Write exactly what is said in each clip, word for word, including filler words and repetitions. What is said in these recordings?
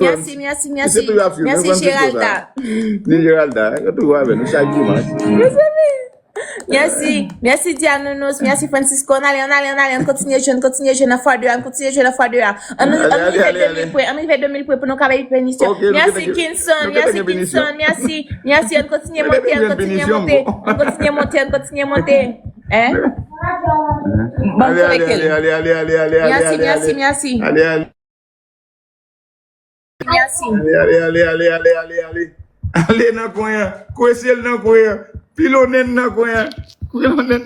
Mèsi, mèsi, mèsi. Mèsi, Geralda. Ni Geralda, yo toujou avè nou chak dimanch. Mezanmi. Mèsi, mèsi Dianounos, mèsi Francisco. Ann ale, ann ale, ann ale, ann kontinye jwe, ann kontinye jwe nan fwa de a, ann kontinye jwe nan fwa de a. Ann, ann rive de mil pwen, ann rive de mil pwen pou nou ka bay benisyon. Mèsi Kinson, mèsi Kinson, mèsi, mèsi, ann kontinye monte, ann kontinye monte, ann kontinye monte, ann kontinye monte. Hein? Bon, ale, ale, ale, ale, ale, ale, ale, ale, ale, ale, ale. Mèsi, mèsi, mèsi. Ale, ale. Mèsi. Ale, ale, ale, ale, ale, ale, ale, ale. Ale nan kwen an. Kwesye l nan kwen an. Pilonnen nan kwen an. Pilonnen.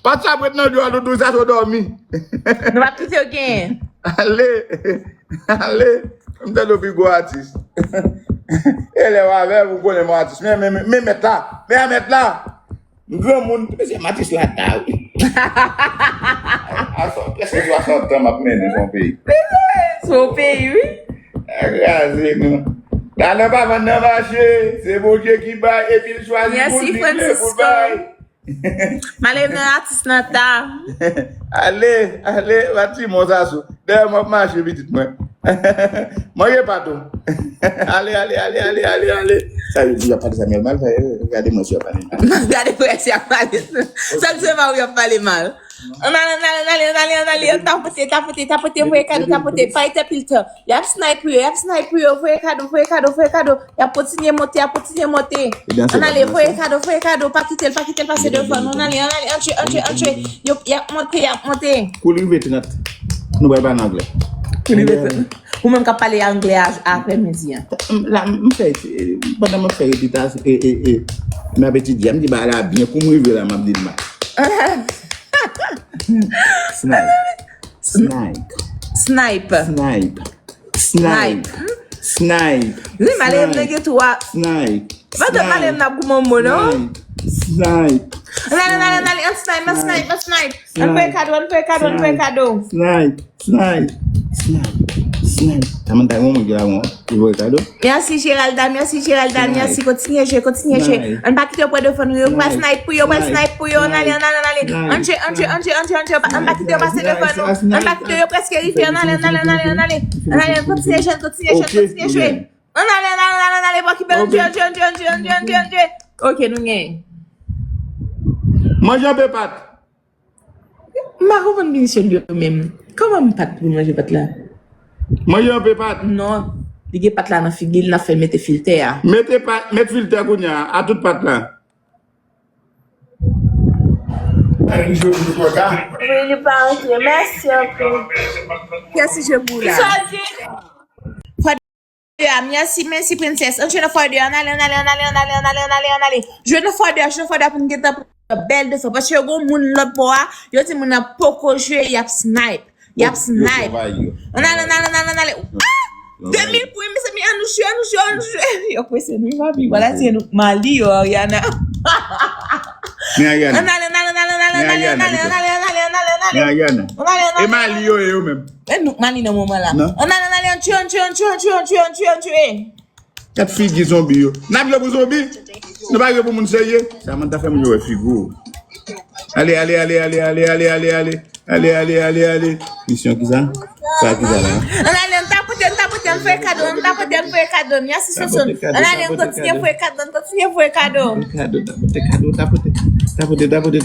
Patsa ap ret nan djòl ou tou sa sou dòmi. Nou p ap kite yo genyen. Ale. Ale. M tande w pi gwo atis. E lè w avè m, ou konnen m atis. Men, men, men, men mèt la. Men a mèt la. M granmoun, mesye, m atis la ta, wi. A, a, prèske swasant tan m ap mennen son peyi. Se yon peyi, wi. A kraze nou. Talan pa vann nan mache, se Bondye ki bay, epi l chwazi pou l vle, pou l bay. M ale nan atis nan ta. Ale, ale, va ti mò sa sou. Dèyè m ap mache pitit mwen. Manje pato. Ale, ale, ale, ale, ale, ale. Sa yo di, y ap pale Samuel mal, fè, gade mwen si y ap pale mal. Gade mwen si y ap pale. Sa k se pa ou y ap pale mal. Ann ale, ann ale, ann ale, ann ale, ann ale, ann tapote, tapote, tapote, voye kado, tapote, pa ete piltè. Y ap snipe yo, y ap snipe yo, voye kado, voye kado, voye kado. Y ap kontinye monte, y ap kontinye monte. Ann ale, voye kado, voye kado, pa kite l, pa kite l pase devan nou. Ann ale, ann ale, antre, antre, antre. Yo, y ap monte, y ap monte. Kou l rive trant, nou pral pale anglè. Kou l rive trant. Ou menm k ap pale anglè a, aprè midi an. La, m fè, pandan m ap fè repitay, e, e, e, m ap etidye, m di bagay la byen, kou m rive la, m ap di l mal. Snipe. Snipe. Snipe. Snipe. Snipe. Snipe. Wi, malem nan gen twa. Snipe. Pandan malem nan ap goumen mo, non? Snipe. Ann ale, ann ale, ann ale, ann snipe, ann snipe, ann snipe. Ann voye kado, ann voye kado, ann voye kado. Snipe. Snipe. Snipe. Snipe. Samantha, yon moun ki la, bon, ki voye kado. Mèsi, Geralda, mèsi, Geralda, mèsi. Kontinye jwe, kontinye jwe. Ann pa kite yo pran defann nou, yo pral snipe pou yo, pral snipe pou yo. Ann ale, ann ale, ann ale. Ann jwe, ann jwe, ann jwe, ann jwe, ann jwe. Ann pa kite yo pase devan nou. Ann pa kite yo prèske rive. Ann ale, ann ale, ann ale, ann ale. Ann ale, kontinye jwe, kontinye jwe, kontinye jwe. Ann ale, ann ale, ann ale, ann ale, pa okipe, ann jwe, ann jwe, ann jwe. Ok, nou genyen. Manje anpe pat. M pa konprann pinisyon l yo menm. Kòman m pat pou manje pat la? Manje anpe pat. Non. Li gen pat la nan figi l, n ap fè l mete filtè a. Mete pat, met filtè kounye a, a tout pat la. Wi, li pa antre. Mèsi anpil. Kiyès ki jwe pou ou la? Fwa de a, mèsi, mèsi, princess. Ann jwe nan fwa de a, ann ale, ann ale, ann ale. Jwe nan fwa de a, jwe nan fwa de a pou n gentan pran bèl defann. Paske yo gon moun lòt bò a, yo di moun nan poko jwe, y ap snipe. Y ap snipe. Ann ale, ann ale, ann ale, ann ale. Ah! De mil pwen, mezanmi, ann nou jwe, ann nou jwe, ann nou jwe. Yo prese nou, papi. Vwala, se nou, Mali, yo, Ariana. Men Ariana. Ann ale, ann ale, ann ale, ann ale, ann ale, ann ale, ann ale, ann ale, ann ale, ann ale. Men Ariana. Ann ale, ann ale. E Mali, yo, e yo menm. E nou, Mali, nan moman la. Ann ale, ann ale, ann jwe, ann jwe, ann jwe, ann jwe, ann jwe, ann jwe, ann jwe. Gad figi zonbi yo. N ap jwe pou zonbi? Nou pa jwe pou moun serye? Samantha fè moun yo wè figi w. Ale, ale, ale, ale. Ale, ale, ale, ale. Misyon ki sa? Sa ki sa la? Ann ale, ann tapote, ann tapote, ann voye kado, ann tapote, ann voye kado. Mèsi, Sonson. Ann ale, ann kontinye voye kado, ann kontinye voye kado. Kado, tapote, kado, tapote. Tapote, tapote,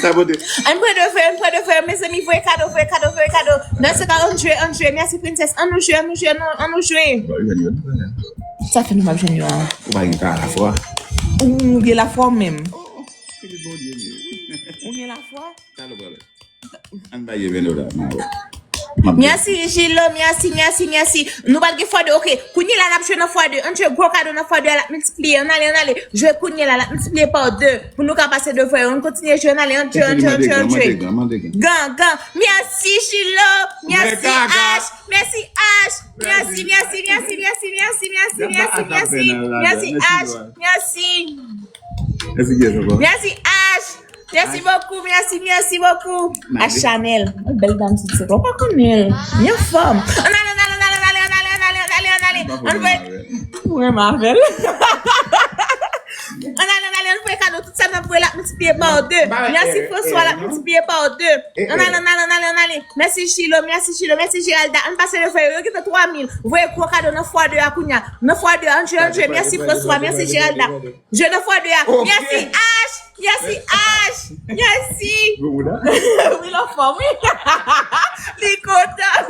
tapote. Ann pran devan yo, ann pran devan yo, mezanmi, voye kado, voye kado, voye kado. Nan se ka, ann jwe, ann jwe. Mèsi, princess. Ann nou jwe, ann nou jwe, ann nou, ann nou jwe. Sa fè nou p ap jwenn yo a? Ou pa gen ka lafwa. Ou, ou gen lafwa ou menm? Ou gen lafwa? Ann ba yo ven la, ma wè. Mèsi, Jilo, mèsi, mèsi, mèsi. Nou pral gen fwa de, ok. Kounye la, n ap jwe nan fwa de. Ann jwe gwo kado nan fwa de a, l ap miltipliye. Ann ale, ann ale. Jwe kounye la, l ap miltipliye pa de. Pou nou ka pase devan yo. Ann kontinye jwe, ann ale, ann jwe, ann jwe, ann jwe, ann jwe. Gan, gan. Mèsi, Jilo. Mèsi, Ash. Mèsi, Ash. Mèsi, mèsi, mèsi, mèsi, mèsi, mèsi, mèsi, mèsi. Mèsi, Ash. Mèsi. Mèsi, Ash. Mèsi bokou, mèsi, mèsi bokou. A Chanel. Bèl dam, se se pa konnen l. Li anfòm. Ann ale, ann ale, ann ale. Ann voye. Ou renmen avè l. Ann ale, ann ale, ann voye kado. Tout sa n ap voye la, mèsi. Multipliye pa de. Mèsi François, l ap miltipliye pa de. Ann ale, ann ale, ann ale, ann ale. Mèsi Chilo, mèsi Chilo, mèsi Geralda. Ann pase nan fwa yo, yo gentan twa mil. Voye gwo kado nan fwa de a kounye a. Nan fwa de a, ann jwe, ann jwe. Mèsi François, mèsi Geralda. Jwe nan fwa de a. Mèsi H, mèsi H, mèsi. Wi, l anfòm, wi. Li kontan.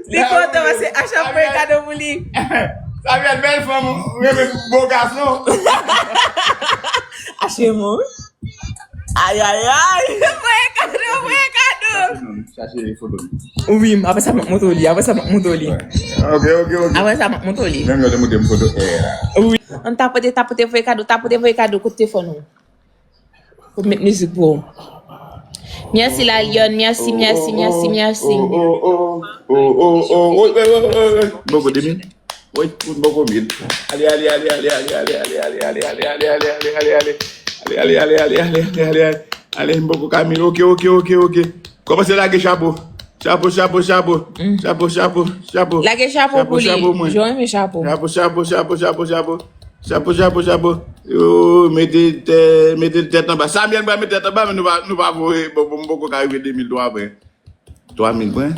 Li kontan paske H ap voye kado pou li. Samuel, bèl fanm, renmen bo gason. H renmen w, wi. Ay, ay, ay. Voye kado, voye kado. Chache foto m. Wi, apre sa, m ap montre w li. Apre sa, m ap montre w li. Ok, ok, ok. Apre sa, m ap montre w li. Menm jan w te montre m foto. Wi. Ann tapote, tapote, voye kado, tapote, voye kado, kote telefòn ou? Ou met mizik pou ou. Mèsi Lalion, mèsi, mèsi, mèsi, mèsi. Boko de mil. Wi, boko mil. Ale, ale, ale. Ale, ale, ale, ale, ale, ale, ale. Ale, boko ka mil. Ok, ok, ok, ok. Kòmanse lage chapo. Chapo, chapo, chapo. Chapo, chapo, chapo. Lage chapo pou li. Chapo, chapo, mwen. Jan renmen chapo. Chapo, chapo, chapo, chapo, chapo. Chapo, chapo, chapo. Yo, mete tè-, mete tèt anba. Samuel, mwen mete tèt anba, men nou pa, nou pa voye. Bon, bon, m poko ka rive de mil dwa vre. Twa mil pwen.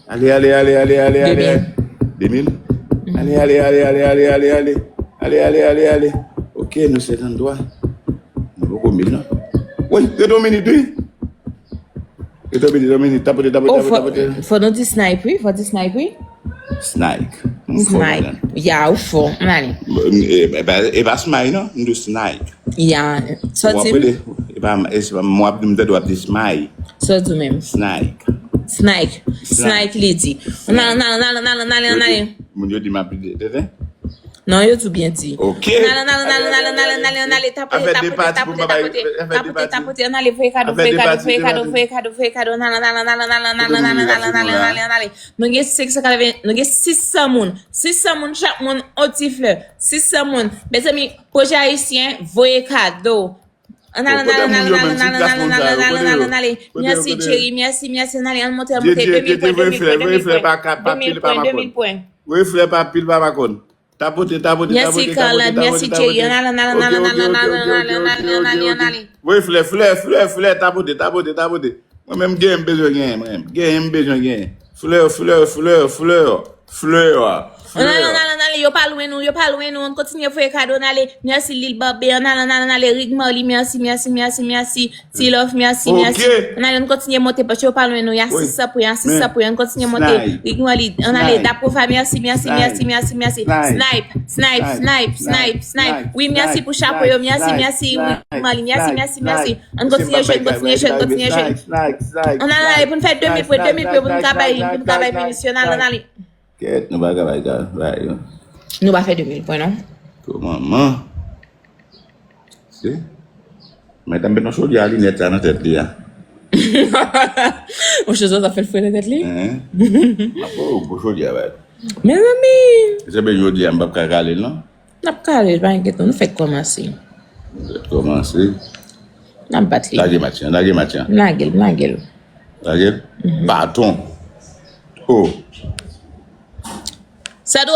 Ale, ale, ale, ale, ale, ale. De mil. De mil. Ale, ale, ale, ale, ale, ale, ale. Ale, ale, ale, ale. Ok, nou senkanntwa. Nou poko mil, non. Wi, rete yon minit, wi. Rete yon minit, yon minit. Tapote, tapote, tapote, tapote. Fò nou di snipe, wi. Fò di snipe, wi. Snipe. Snipe. Ya, ou fò. Ann ale. E, e, e pa smay, non. M di snipe. Ya, sa w di m? E pa, e se pa m w ap di, m tande w ap di smay. Sa w di w menm? Snipe. Snipe. Snipe, li di. Ann ale, ann ale, ann ale, ann ale, ann ale. Moun yo di m ap di, tenten? Non, yo tou byen di. Ok. Ann ale, ann ale, ann ale, ann ale, ann ale, ann ale, tapote, tapote, tapote, tapote, tapote, tapote, ann ale, voye kado, voye kado, voye kado, voye kado, voye kado, ann ale, ann ale, ann ale, ann ale, ann ale, ann ale, ann ale, ann ale. Nou gen senk san katreven, nou gen sis san moun. Sis san moun, chak moun, on ti flè. Sis san moun. Mezanmi, pwojè ayisyen, voye kado. Ann ale, ann ale, ann ale, ann ale, ann ale, ann ale, ann ale, ann ale, ann ale. Mèsi, Jerry, mèsi, mèsi, ann ale, ann monte, ann monte, de mil pwen, de mil pwen, de mil pwen, de mil pwen, de mil pwen. Voye flè pa pil pa makòn. Tapote, tapote, tapote, tapote, tapote, tapote. Mèsi, Carla, mèsi, Jerry, ann ale, ann ale, ann ale, ann ale, ann ale, ann ale, ann ale, ann ale, ann ale. Voye flè, flè, flè, flè, tapote, tapote, tapote. Mwen menm genyen m bezwen genyen, mwen menm. Genyen m bezwen genyen. Flè, flè, flè, flè, flè, flè. Ann ale, ann ale, ann ale, yo pa lwen nou, yo pa lwen nou, ann kontinye voye kado, ann ale. Mèsi Lil Babe, ann ale, ann ale, ann ale, Rig Marley, mèsi, mèsi, mèsi, mèsi. Ti Love, mèsi, mèsi. Ok. Ann ale, ann kontinye monte, paske yo pa lwen nou, y a sis san pwen, y a sis san pwen, ann kontinye monte. Snipe. Rig Marley, ann ale, Daprova, mèsi, mèsi, mèsi, mèsi, mèsi. Snipe, snipe, snipe, snipe, snipe. Wi, mèsi pou chapo yo, mèsi, mèsi, Rig Marley, mèsi, mèsi, mèsi. Ann kontinye jwenn, kontinye jwenn, kontinye jwenn. Ann ale, ann ale, pou n fè de mil pwen, de mil pwen, pou n ka bay, pou n ka bay minis yo, ann ale, ann ale. Kèt, nou pa ka bay sa, bay yo. Nou pa fè de mil pwen, non. Ko manman. Se. Mwen ta met yon chodyè a linèt sa nan tèt li a. Yon chodyè sa fè l fre nan tèt li? Hein? M ap pran yon gwo chodyè a bay. Mezanmi! Se ben jodi a, m p ap ka kale l, non? N ap kale l, pa enkyete w, nou fèk kòmanse. Nou fèk kòmanse. N ap bat li. Lage match lan, lage match lan. M lage l, m lage l. Lage l? Mhm. Baton. Oh. Sandro,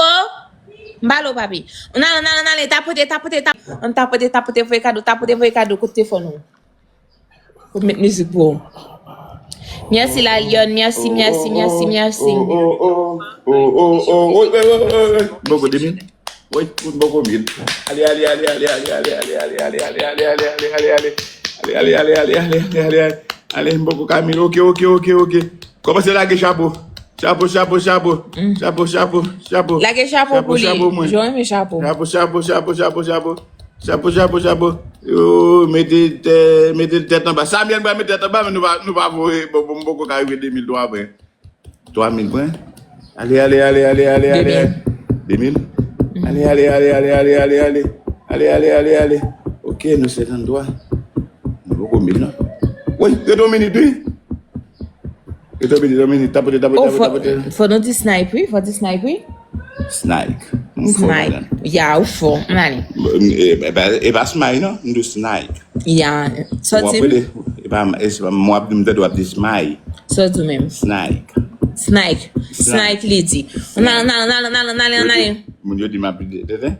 m pale w, papi. Ann ale, ann ale, ann ale, tapote, tapote, tapote. Ann tapote, tapote, voye kado, tapote, voye kado, kote telefòn ou? Ou met mizik pou ou. Mèsi Lalion, mèsi, mèsi, mèsi, mèsi. Boko de mil. Wi, boko mil. Ale, ale, ale. Ale, ale, ale. Ale, boko ka mil. Ok, ok, ok, ok. Kòmanse lage chapo. Chapo, chapo, chapo. Chapo, chapo, chapo. Lage chapo pou li. Chapo, mwen. Jan renmen chapo. Chapo, chapo, chapo, chapo, chapo. Chapo, chapo, chapo. Yo, mete tè-, mete tèt anba. Samuel pral mete tèt anba, men nou pa, nou pa voye. Bon, bon, m poko ka rive de mil dwa vre. Twa mil pwen. Ale, ale, ale, ale, ale, ale. De mil. De mil. Mhm. Ale, ale, ale, ale, ale, ale, ale. Ale, ale, ale, ale. Ok, nou senkanntwa. Nou poko mil, non. Wi, rete yon minit, wi. Rete yon minit, yon minit. Tapote, tapote, tapote, tapote. Fò nou di snipe, wi. Fò di snipe, wi. Snipe. Snipe. Ya, ou fò. Ann ale. E, e, e pa smay, non. M di snipe. Ya, sa w di m? E pa, e se pa m w ap di, m tande w ap di smay. Sa w di w menm? Snipe. Snipe. Snipe, li di. Ann ale, ann ale, ann ale, ann ale, ann ale. Moun yo di m ap di, tenten?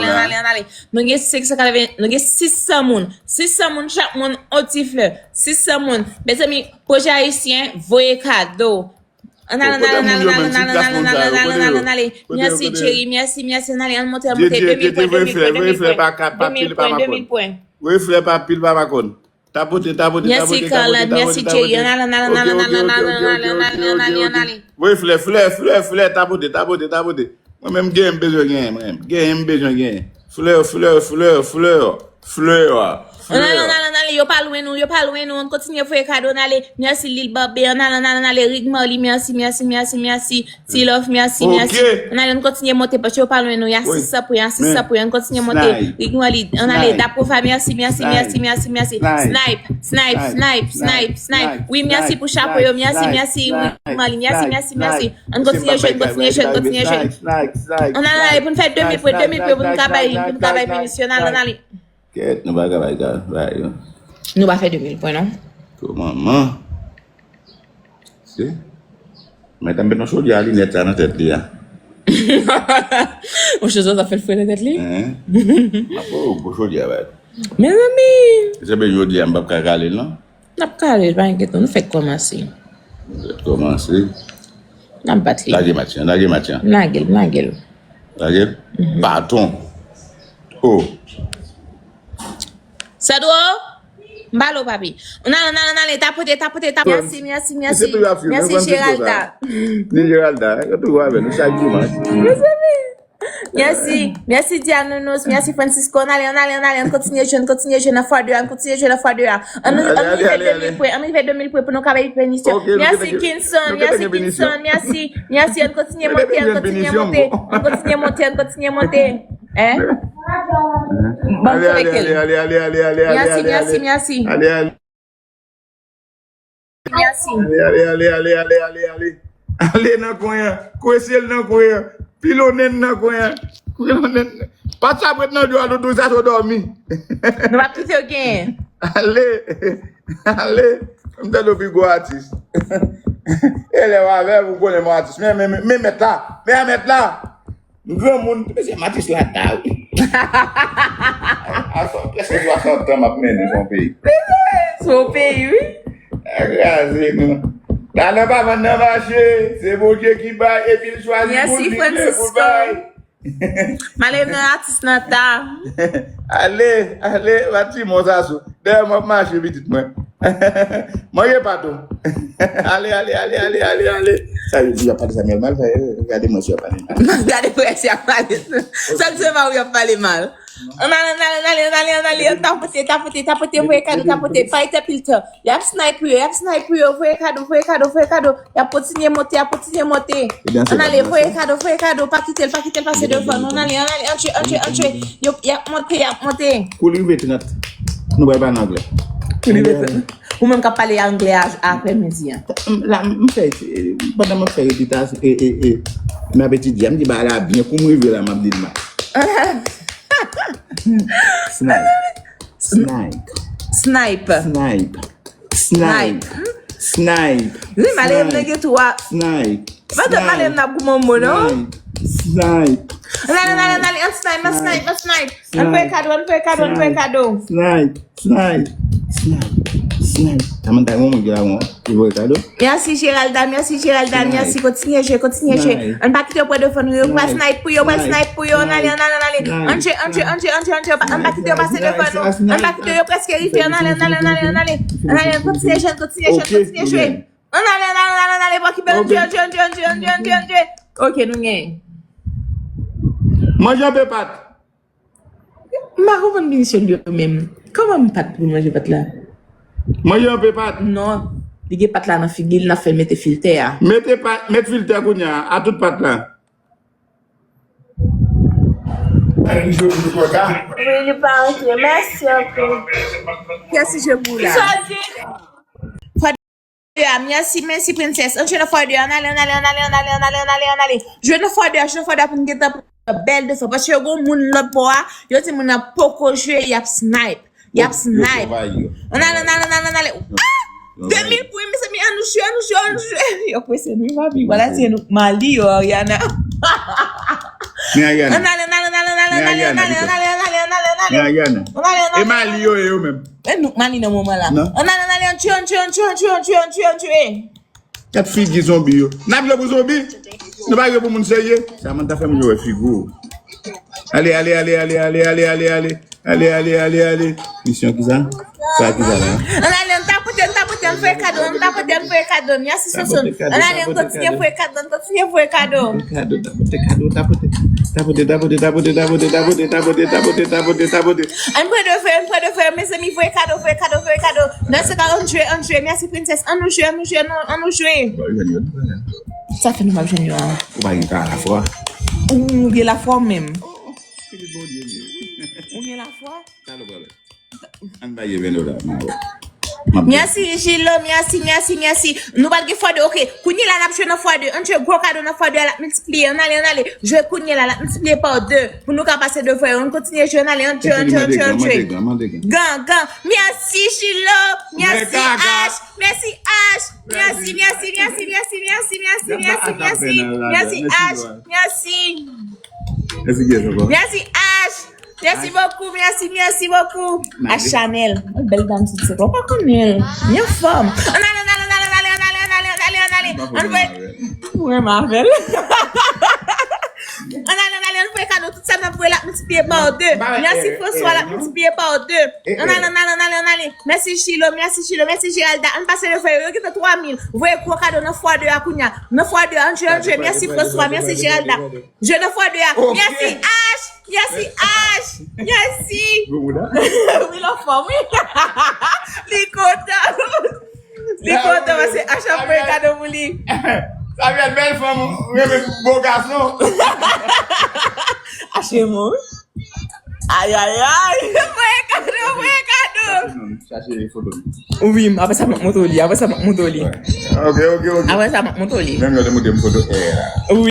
ale, ann ale, ann ale. Nou gen senk san katreven, nou gen sis san moun. Sis san moun, chak moun, on ti flè. Sis san moun. Mezanmi, pwojè ayisyen, voye kado. Ann ale, ann ale, ann ale, ann ale, ann ale, ann ale, ann ale, ann ale, ann ale. Mèsi, Jerry, mèsi, mèsi, ann ale, ann monte, ann monte. De mil pwen, de mil pwen, de mil pwen, de mil pwen, de mil pwen, de mil pwen. Voye flè pa pil, pa makòn. Tapote, tapote, tapote, tapote, tapote, tapote. Mèsi, Carla. Mèsi, Jerry. Ann ale, ann ale, ann ale, ann ale, ann ale, ann ale, ann ale, ann ale, ann ale. Voye flè, flè, flè, flè, tapote, tapote, tapote. Mwen menm, genyen m bezwen genyen, mwen menm. Genyen m bezwen genyen. Flè, flè, flè, flè, flè, flè. Ann ale, ann ale, ann ale, yo pa lwen nou, yo pa lwen nou. Ann kontinye voye kado, ann ale. Mèsi, Lil Babe. Ann ale, ann ale, ann ale. Rig Marley, mèsi, mèsi, mèsi, mèsi. Ti Love, mèsi, mèsi. Ann ale, ann kontinye monte, paske yo pa lwen nou. Y a sis san pou, y a sis san pou, ann kontinye monte. Rignolit, ann ale, Daprova, mèsi, mèsi, mèsi, mèsi, mèsi. Snipe, snipe, snipe, snipe, snipe. Wi, mèsi pou chapo yo, mèsi, mèsi. Rignolit, mèsi, mèsi, mèsi. Ann kontinye jwe, ann kontinye jwe, ann kontinye jwe. Ann ale, ann ale, pou n fè de mil pwen, de mil pwen, pou n ka bay, pou n ka bay penisyon, ann ale, ann ale. Kèt, nou pa ka bay ka, bay yo. Nou pa fè de mil pwen, non. Kòman, man? Se? Mèt an met yon chodyè a linèt sa nan tèt li a. Yon chodyè sa fè l fre nan tèt li? Hein? M ap gwo chodyè a bay. Mezanmi! Se ben jodi a m p ap ka kale l non. N ap kale l, pa enkyete w, nou fèk kòmanse. Nou fèk kòmanse. N ap bat li. Lage match lan, lage match lan. Lage l, lage l. Lage l? Baton. Oh. Sandro, m pale w, papi. Ann ale, ann ale, ann ale, tapote, tapote, tapote. Mèsi, mèsi, mèsi. Mèsi, Geralda. Ni Geralda, yo toujou avè nou chak dimanch. Mezanmi. Mèsi, mèsi, Dianounos, mèsi, Francisco. Ann ale, ann ale, ann ale, ann kontinye jwe, ann kontinye jwe nan fwa de a, ann kontinye jwe nan fwa de a. Ann, ann rive de mil pwen, ann rive de mil pwen pou nou ka bay penisyon. Mèsi, Kinson, mèsi, Kinson, mèsi, mèsi, ann kontinye monte, ann kontinye monte, ann kontinye monte, ann kontinye monte. Hein? Bon, ale, ale, ale, ale, ale, ale, ale, ale, ale, ale, ale. Mèsi, mèsi, mèsi. Ale, ale. Mèsi. Ale, ale, ale, ale, ale, ale, ale. Ale nan kwen an. Kwese l nan kwen an. Pilonnen nan kwen an. Pilonnen. Pat sa prèt nan djòl doudou sa sou dòmi. Nou p ap kite yo genyen. Ale. Ale. M tande w pi gwo atis. E lè w avè m, ou konnen m atis. Men, men, men, men mèt la. Men a mèt la. M granmoun, mesye, m atis la ta wi. A, a, a, prèske swasant tan m ap mennen son peyi. Se yon peyi, wi. A kraze nou. Lajan pa vann nan mache, se Bondye ki bay, epi l chwazi pou l vini, pou l bay. Male nan atis nan ta. Ale, ale, va ti mò sa sou. Dèyè m ap mache pitit mwen. Manje pa tou. Ale, ale, ale, ale, ale, ale. Sa yo di y ap pale Samuel mal, fè, gade mwen si y ap pale mal. Gade frè si y ap pale. Sa m se pa ou y ap pale mal. Ann ale, ann ale, ann ale, ann ale, ann ale, ann tapote, tapote, tapote, voye kado, tapote, pa rete pil tan. Y ap snipe yo, y ap snipe yo, voye kado, voye kado, voye kado. Y ap kontinye monte, y ap kontinye monte. Ann ale, voye kado, voye kado, pa kite l, pa kite l pase devan nou. Ann ale, ann ale, antre, antre, antre. Yo, y ap monte, y ap monte. Kou l rive trant, nou pral pale anglè. Kou l rive trant. Ou menm k ap pale anglè a, aprè midi an. M, la, m fè, pandan m ap fè repita, e, e, e, m ap etidye, m di bagay la byen, kou m rive la, m ap di l mal. Snipe. Snipe. Snipe. Snipe. Snipe. Snipe. Wi, Malem nan gen twa. Snipe. Madan Malem nan goumen mo, non? Snipe. Ann ale, ann ale, ann ale, ann snipe, ann snipe, ann snipe. Ann voye kado, ann voye kado, ann voye kado. Snipe. Snipe. Snipe. Snipe. Samantha, yon moun ki la, bon, ki voye kado. Mèsi, Geralda. Mèsi, Geralda. Mèsi. Kontinye jwe, kontinye jwe. Ann pa kite yo pran devan nou. Yo pral snipe pou yo, yo pral snipe pou yo. Ann ale, ann ale, ann ale. Ann jwe, ann jwe, ann jwe, ann jwe, ann jwe. Ann pa kite yo pase devan nou. Ann pa kite yo, yo prèske rive. Ann ale, ann ale, ann ale, ann ale. Ann ale, ann kontinye jwe, ann kontinye jwe, ann kontinye jwe. Ann ale, ann ale, ann ale, ann ale. Bon, ki bèl. Ann jwe, ann jwe, ann jwe, ann jwe, ann jwe, ann jwe, ann jwe. Ok, nou genyen. Manje anpe pat. M pa konprann pinisyon yo menm. Kòman m pat pou manje pat la? Manje anpe pat. Non. Li gen pat la nan figi l, n ap fè l mete filtè a. Mete pat, met filtè kounye a, a tout pat la. Wi, li pa antre. Mèsi anpil. Kiyès ki jwe pou ou la? Sa di? Fwa de a, mèsi, mèsi, princess. Antre nan fwa de a, ann ale, ann ale, ann ale, ann ale. Jwe nan fwa de a, jwe nan fwa de a pou n gentan pran bèl defann. Paske yo gon moun lòt bò a, yo di moun nan poko jwe, y ap snipe. Y ap snipe. Ann ale, ann ale, ann ale, ann ale. Ah! De mil pwen, mezanmi, ann nou jwe, ann nou jwe, ann nou jwe. Yo prese nou, papi. Wala, se nou. Mali, yo, Ariana. Men Ariana. Ann ale, ann ale, ann ale, ann ale, ann ale, ann ale, ann ale, ann ale, ann ale, ann ale, ann ale. Men Ariana. Ann ale, ann ale. E Mali yo ye yo menm. E nou Mali nan moman la. Non. Ann ale, ann ale, ann jwe, ann jwe, ann jwe, ann jwe, ann jwe, ann jwe, ann jwe. Gad figi zonbi yo. N ap jwe pou zonbi? Nou pa jwe pou moun serye? Samantha fè moun yo wè figi w. Ale, ale, ale, ale, ale, ale, ale, ale. Ale, ale, ale, ale. Misyon ki sa? Sa ki sa la? Ann ale, ann tapote, ann tapote, ann voye kado, ann tapote, ann voye kado. Mèsi, Sonson. Ann ale, ann kontinye voye kado, ann kontinye voye kado. Kado, tapote, kado, tapote. Tapote, tapote, tapote. Ann pran de fè, ann pran de fè, mezanmi, voye kado, voye kado, voye kado. Nan se ka, ann jwe, ann jwe. Mèsi, Princess. Ann nou jwe, ann nou jwe, ann nou, ann nou jwe. Sa fè nou p ap jwenn yo a. Ou pa gen ka lafwa. Ou gen lafwa ou menm. Ou gen lafwa? Ann bay yo ven dola, ma wè. Mèsi, Jilo, mèsi, mèsi, mèsi. Nou pa t gen fwa de, oke. Kounye la, n ap jwe nan fwa de. Ann jwe gwo kado nan fwa de a, l ap miltipliye. Ann ale, ann ale. Jwe kounye la, l ap miltipliye pa de. Pou nou ka pase devan yo. Ann kontinye jwe, ann ale, ann jwe, ann jwe, ann jwe, ann jwe. Gan, gan. Mèsi, Jilo. Mèsi, Ash. Mèsi, Ash. Mèsi, mèsi, mèsi, mèsi, mèsi, mèsi, mèsi, mèsi, mèsi, Ash. Mèsi. Mèsi, Ash. Mèsi bokou, mèsi, mèsi bokou. A Chanel. Bèl dam, ti tèt. Ou pa konnen l. Li anfòm. Ann ale, ann ale, ann ale. Ann voye. Mwen renmen avè l. Ann ale, ann ale, ann voye kado. Tout sa n ap voye la, miltipliye pa de. Mèsi, François, la, miltipliye pa de. Ann ale, ann ale, ann ale, ann ale. Mèsi, Chilo, mèsi, Chilo, mèsi, Geralda. Ann pase devan yo. Yo gentan twa mil. Voye gwo kado nan fwa de a kounye a. Nan fwa de a, ann jwe, ann jwe. Mèsi, François, mèsi, Geralda. Jwe nan fwa de a. Mèsi, Ash. Mèsi, Ash. Mèsi. Wi, l anfòm, wi. Li kontan. Li kontan paske Ash ap voye kado pou li. Samuel, bèl fanm, ou renmen bo gason. Ash renmen w, wi. Ay, ay, ay. Voye kado, voye kado. Chache foto. Wi, apre sa, m ap montre w li. Apre sa, m ap montre w li. Ok, ok, ok. Apre sa, m ap montre w li. Menm lè te montre m foto. Wi.